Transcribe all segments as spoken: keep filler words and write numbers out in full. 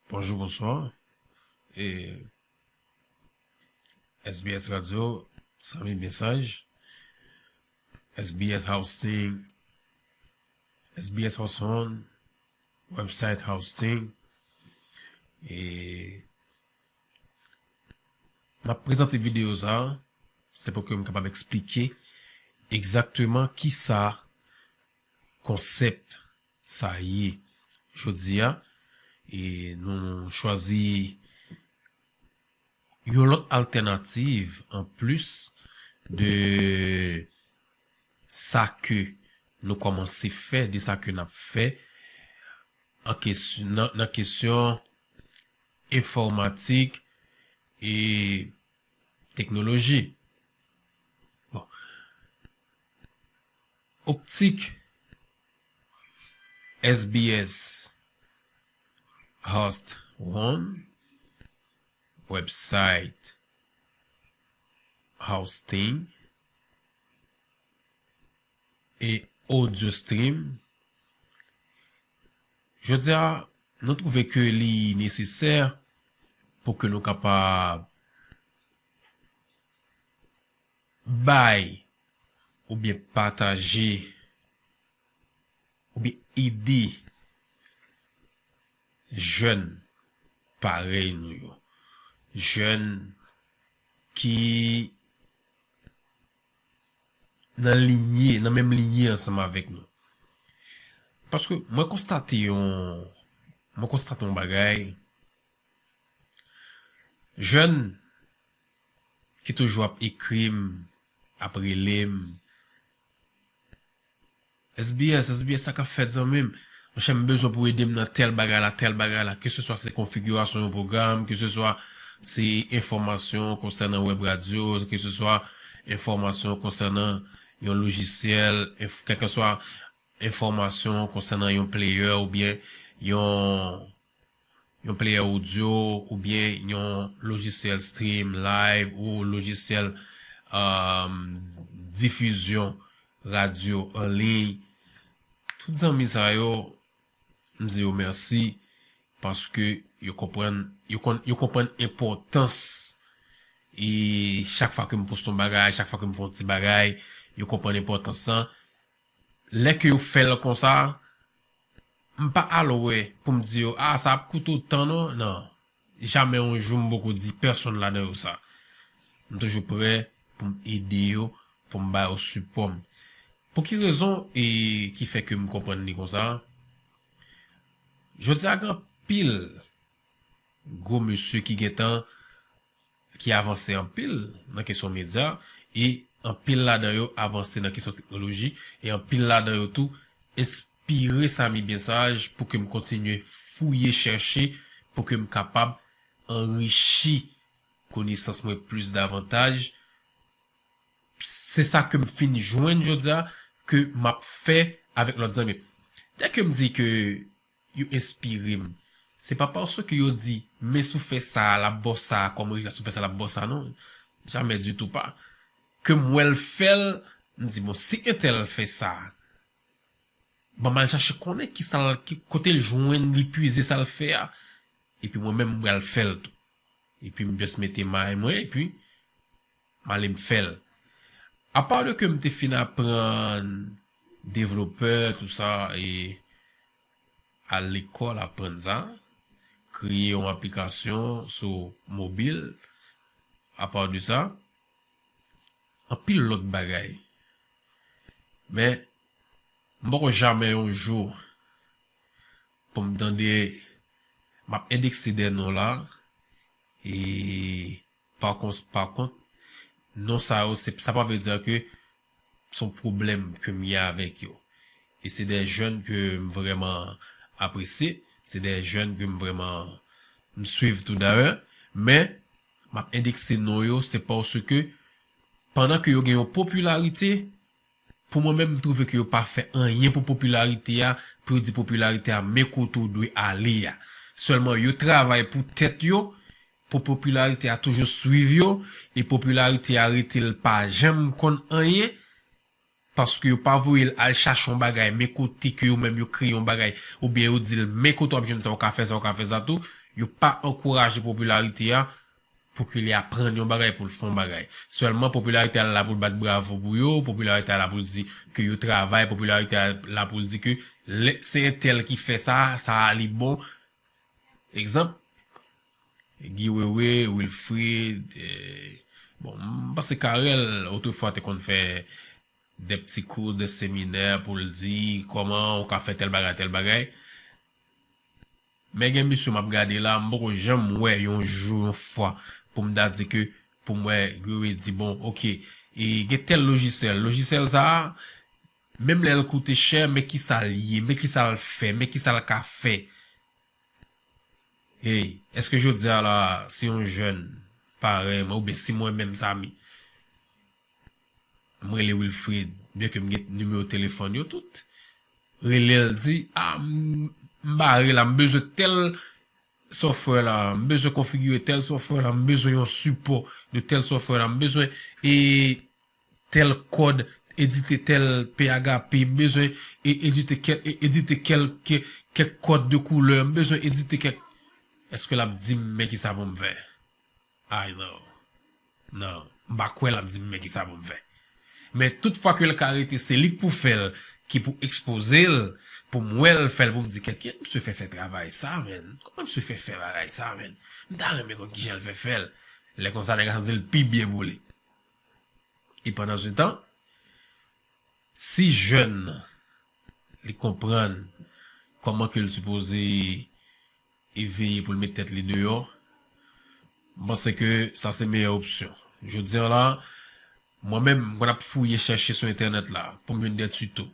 Bonjou, bonswa. E S B S Radio, Samy Bensaj, S B S Hosting, S B S Host One, Website Hosting. E m ap prezante videyo sa, se pou ke m kapab eksplike egzakteman kisa konsèp sa ye. Jodi a, e nou chwazi yon lòt altènativ anplis de sa ke nou kòmanse fè, de sa ke n ap fè an kes-, nan, nan kesyon enfòmatik e teknoloji. Bon. Optik, S B S Host One, Website Hosting e Audio Stream. Jodi a, nou twouve ke li nesesè pou ke nou kapab bay oubyen pataje oubyen ede jèn parèy nou yo. Jèn ki nan linye, nan menm linye ansanm avèk nou. Paske mwen konstate yon, mwen konstate yon bagay, jèn ki toujou ap ekri m, ap rele m, S B S, S B S, sa k ap fèt, zanmi m? Monchè, m bezwen pou ede m nan tèl bagay la, tèl bagay la. Keseswa se konfigirasyon yon pwogram, keseswa se enfòmasyon konsènan wèb radyo, keseswa enfòmasyon konsènan yon lojisyèl, enf-, kèlkeswa enfòmasyon konsènan yon player oubyen yon, yon player audio oubyen yon lojisyèl stream live ou lojisyèl, um, difizyon radyo an liy. Tout zanmi sa yo, m di yo mèsi paske yo konprann, yo konn, yo konprann enpòtans. E chak fwa ke m poste yon bagay, chak fwa ke m fè yon ti bagay, yo konprann enpòtans lan. Lè ke yo fè l konsa, m pa al wè pou m di yo, "Ah, sa ap koute w tan non." Non. Jamè yon jou m poko di pèsonn ladan yo sa. M toujou prè pou m ede yo, pou m ba yo sipò m. Pou ki rezon e ki fè ke m konprann li konsa? Jodi a, gen anpil gwo mesye ki gentan, ki avanse anpil nan kesyon medya, e anpil ladan yo avanse nan kesyon teknoloji, e anpil ladan yo tou enspire Samy Bensaj pou ke m kontinye fouye, chèche, pou ke m kapab anrichi konesans mwen plis davantaj. Se sa ke m fin jwenn jodi a, ke m ap fè avèk lòt zanmi. Dè ke m di ke yo enspire m, se pa paske yo di, "Men si w fè sa a, l ap ba w sa a kòm rezilta, si w fè sa a, l ap ba w sa a," non. Jamè ditou pa. Ke m wè l fè l, m di, "Bon, si entèl fè sa a, ban m al chache konnen kisa l, ki, kote l jwenn, li pwize sa l fè a. Epi mwen menm, m pral fè l tou." Epi m just mete may mwen, epi m ale m fè l. Apa de ke m te fin aprann devlopè, tou sa, e al lekòl aprann sa, kreye yon aplikasyon sou mobil, apa de sa, anpil lòt bagay. Men, m poko jamè yon jou pou m tande m ap endekse de non la, e pa kont, pa kont, non sa yo, se, sa pa vle di ke se yon pwoblèm ke m gen avèk yo. E se de jèn ke m vrèman apresye, se de jèn ke m vrèman, m swiv tou dayè, men m ap endekse non yo, se paske pandan ke yo gen yon popilarite, pou mwen menm, m twouve ke yo pa fè anyen pou popilarite a, pou yo di popilarite a men kote w dwe ale a. Sèlman, yo travay pou tèt yo, pou popilarite a toujou swiv yo, e popilarite a rete l pa janm konn anyen, paske yo pa voye l al chache yon bagay, men kote ke yo menm yo kreye yon bagay, oubyen yo di l, men kote w ap jwenn sa, w ka fè sa, w ka fè sa tou, Yo pa ankouraje popilarite a pou ke li aprann yon bagay, pou l fè yon bagay. Sèlman popilarite a la pou l bat bravo pou yo, popilarite a la pou l di ke yo travay, popilarite a la pou l di ke lè se entèl ki fè sa, sa a li bon. Egzanp, Guy Wewe, Wilfrid, eh, bon, m panse Carel otrefwa te konn fè de pti kou, de seminè pou l di kòman ou ka fè tèl bagay, tèl bagay. Men gen misyon m ap gade la, m poko janm wè yon jou, yon fwa, pou m ta di ke, pou m wè, Guy Wewe di, bon, oke, e gen tèl lojisèl. Lojisèl sa a, menm lè l koute chè, men kisa l ye, men kisa l fè, men kisa l ka fè. Hey, èske jodi a la, si yon jèn parèy mwen, oubyen si mwen menm, Samy, m rele Wilfrid, byen ke m gen nimewo telefòn yo tout, rele l di, a, m, m bare la, m bezwen tèl software la, m bezwen konfigire tèl software la, m bezwen yon sipò de tèl software la, m bezwen, e, tèl kòd, edite tèl P H P, m bezwen e edite kèk, e edite kèk, kèk, kèk kòd de koulè, m bezwen edite kèk. Èske l ap di m men kisa pou m fè? Ay, non. Non, m pa kwè l ap di m men kisa pou m fè. Men tout fwa ke l ka rete, se li k pou fè l, ki pou ekspoze l, pou m wè l fè l, pou m di, kèt, kèt, misye fè fè travay sa, menn. Kòman misye fè fè bagay sa, menn? M ta renmen konn kijan l fè fè l. Lè konsa, nèg la santi l pi byen pou li. E pandan se tan, si jèn nan, li konprann kòman ke l sipoze e veye pou l met tèt li deyò, m panse ke sa se meyè opsyon. Jodi a la, mwen menm, m konn ap fouye chèche sou entènèt la pou m jwenn de tito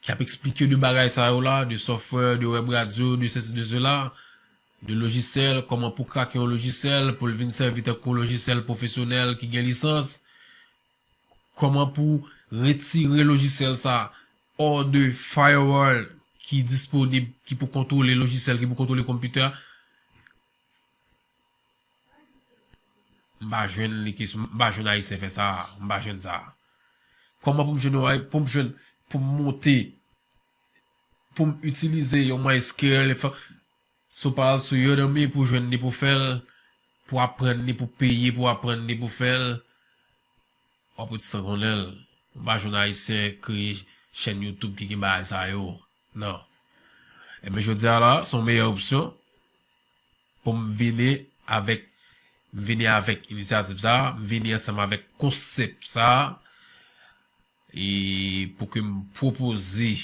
ki ap eksplike de bagay sa yo la, de software, de web radio, de sesi, de sela, de lojisèl, kòman pou krake yon lojisèl, pou l vin sèvi tankou yon lojisèl pwofesyonèl ki gen lisans, kòman pou retire lojisèl sa hors de firewall ki disponib, ki pou kontwole lojisèl, ki pou kontwole konpitè a. M pa jwenn li ki, m pa jwenn Ayisyen fè sa, m pa jwenn sa. Kòman pou m jwenn yon Ay-, pou m jwenn, pou m monte, pou m itilize yon MySQL, fò, si w pa al sou Udemy pou jwenn li pou fè l, pou aprann li, pou peye pou aprann li pou fè l, w ap ret san konnen l. M pa jwenn Ayisyen kreye chèn YouTube ki gen bagay sa yo. Non. Ebyen, jodi a la, se yon meyè opsyon pou m vini avèk, m vini avèk inisyativ sa, m vini ansanm avèk konsèp sa, e pou ke m pwopoze,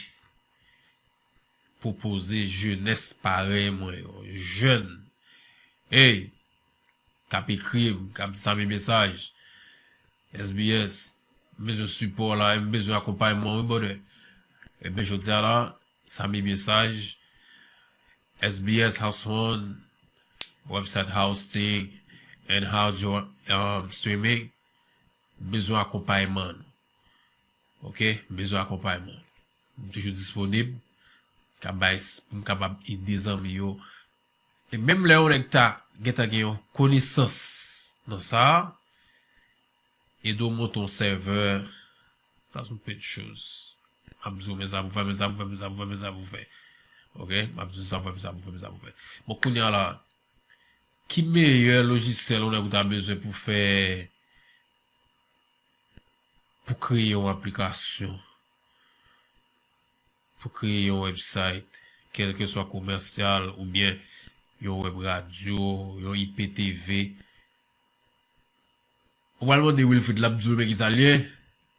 pwopoze jenès parèy mwen yo, jèn, hey, k ap ekri m, k ap di Samy mesaj, S B S, m bezwen sipò la, m bezwen akonpayman, wi, brother. Ebyen, jodi a la, Samy mesaj, S B S House One, website hosting, and audio, um, streaming, bezwen akonpayman nou. Oke? Bezwen akonpayman. M toujou disponib, ka bay, m kapab ede zanmi yo. E menm lè yon nèg ta gentan gen yon konesans nan sa, ede w monte yon sèvè, sa se yon pèt choz. M ap di w men sa pou fè, men sa pou fè, men sa pou fè, men sa pou fè. Oke? M ap di w sa pou fè, men sa pou fè, men sa pou fè. Bon, kounye a la, ki meyè lojisèl yon nèg ou ta bezwen pou fè, pou kreye yon aplikasyon, pou kreye yon website, kèlkeswa komèsyal oubyen yon web radyo, yon I P T V. Ou pral mande Wilfrid, l ap di w men kisa l ye?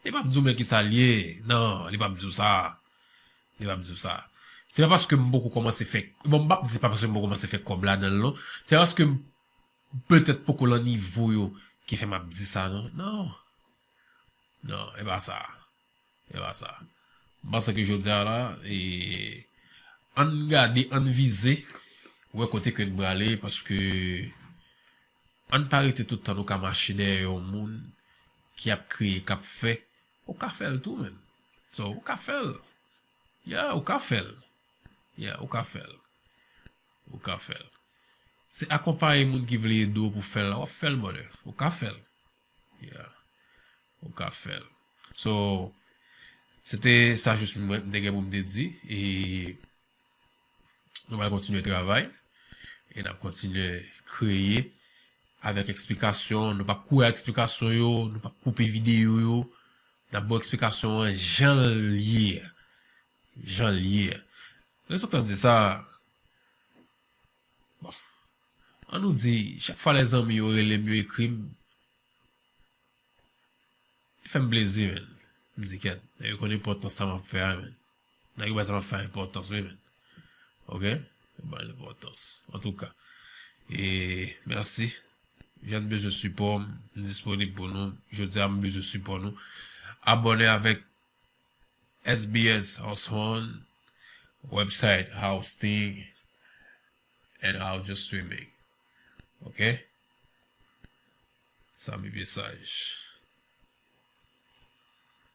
Li p ap di w men kisa l ye. Non, li p ap di w sa. Li p ap di w sa. Se pa paske m poko kòmanse fè, bon, m p ap di se pa paske m poko kòmanse fè kòb ladan l, non. Se paske m petèt poko lan nivo yo ki fè m ap di sa, non. Non. Non, e pa sa. E pa sa. M panse ke jodi a la, e, ann gade, ann vize, wè kote ke n prale, paske ann pa rete tout tan nou ka mache dèyè yon moun ki ap kreye, k ap fè. Ou ka fè l tou, menn. So, ou ka fè l. Yeah, ou ka fè l. Yeah, ou ka fè l. Ou ka fè l. Se akonpaye moun ki vle ede w pou fè l la, w ap fè l, brother. Ou ka fè l. Yeah. Ou ka fè l. So, se te sa jis mwen, m te gen pou m te di. E nou pral kontinye travay. E n ap kontinye kreye avèk eksplikasyon. Nou p ap kouri ak eksplikasyon yo, nou p ap koupe videyo yo. N ap ba w eksplikasyon an jan l ye a. Jan l ye a. Rezon k fè m di sa, bon, ann nou di, chak fwa lèzanmi yo rele m, yo ekri m, li fè m plezi, menn. M di, kèt, nèg yo konn enpòtans sa m ap fè a, menn. Nèg yo bay sa m ap fè a enpòtans, wi, menn. Ok? Yo bay l enpòtans. Antouka, e mèsi. Jan n bezwen sipò, m disponib pou nou. Jodi a, m bezwen sipò nou. Abòne avèk S B S House One, website House Thing, and House Just Streaming. Ok? Sa mi mesaj.